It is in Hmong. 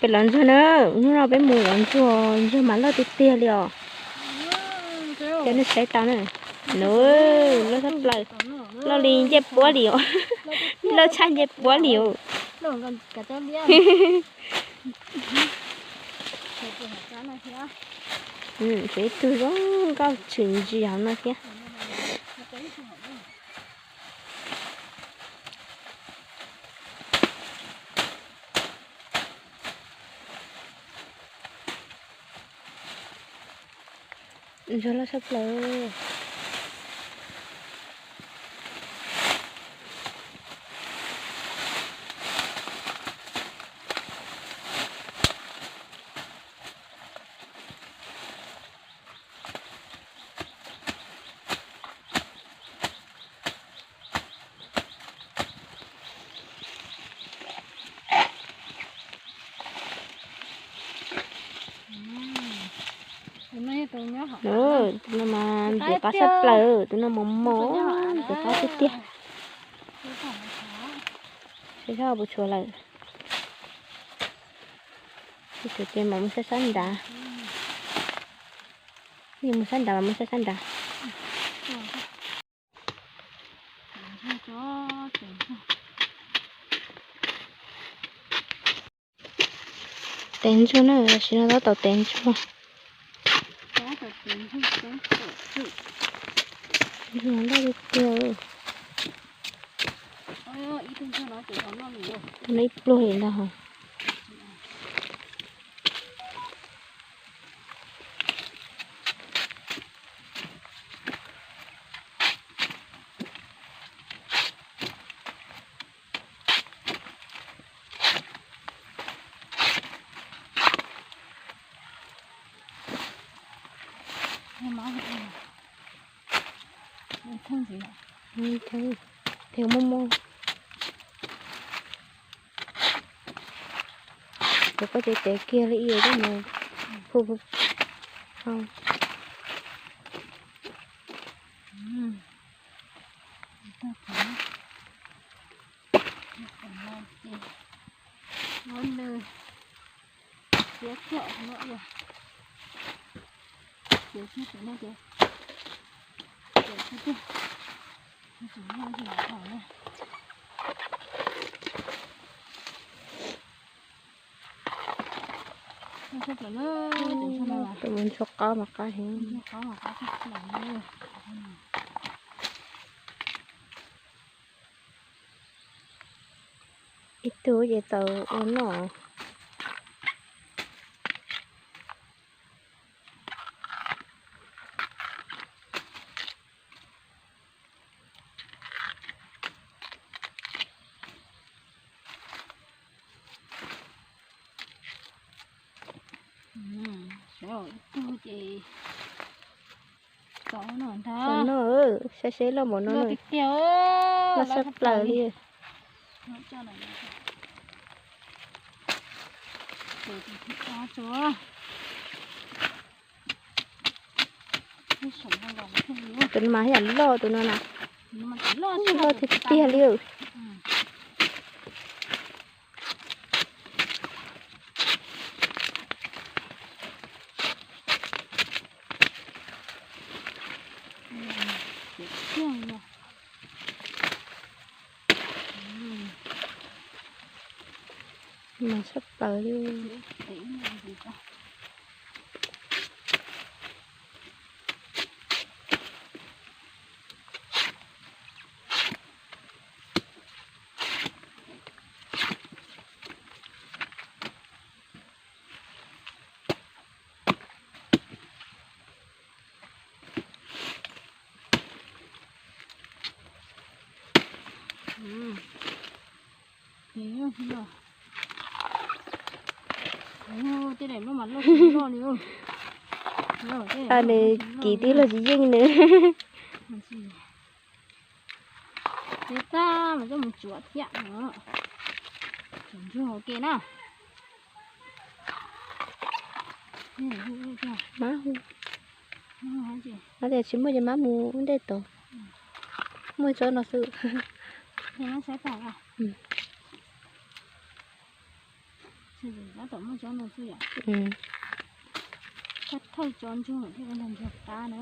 Peb lov ntsuag na, hnub no peb mus lov ntsuag, ntsuag mas loj tiag tiag li os. Cov nej saib tau na, nws loj tshaj plaws, loj li ncej puab li os, loj tshaj ncej puab li os. Tshuav ib tug zoo nkauj tshwm ntsis hauv no thiab. Ntsuag loj tshaj plaws. Tus no mas ntxim qab tshaj plaws, tus no mos mos, ntxim qab tiag tiag. Saib seb puas tshuav lawm. Tshuav ces mam mus saib sab nrad. Mus sab nrad mas mus saib sab nrad. Tev ntsuag na, tam sim no tab tom tev ntsuag. Ntsuag loj tiag tiag. Ib pluag li ntag hos. Theej muaj muaj. Ces koj cev cev kiag li ib yam li mus phu phu hau. Tus mus ntsuag qaub mas qab heev. Ib tug ces tau ua noj. Ib tug ces tau noj ntag. Saib seb loj npaum no, loj tiag tiag, loj sab plaws li. Tus no mas yam loj tus no na. Loj tiag tiag li. Mas sab plaws li. Nws kiv twb luag tsis yeej nws. Ces tag mas coj mus tsuav thiab no. Tsuav ntsuag ua ke na. Mab hu. Mab tias tsis muaj ces mab mus ua ntej tod. Muaj tsob no xwb. Saib tag. Tab tom muaj tsob no xwb yom. Thawj tsob ntsuag thiaj li ntsuag qab na.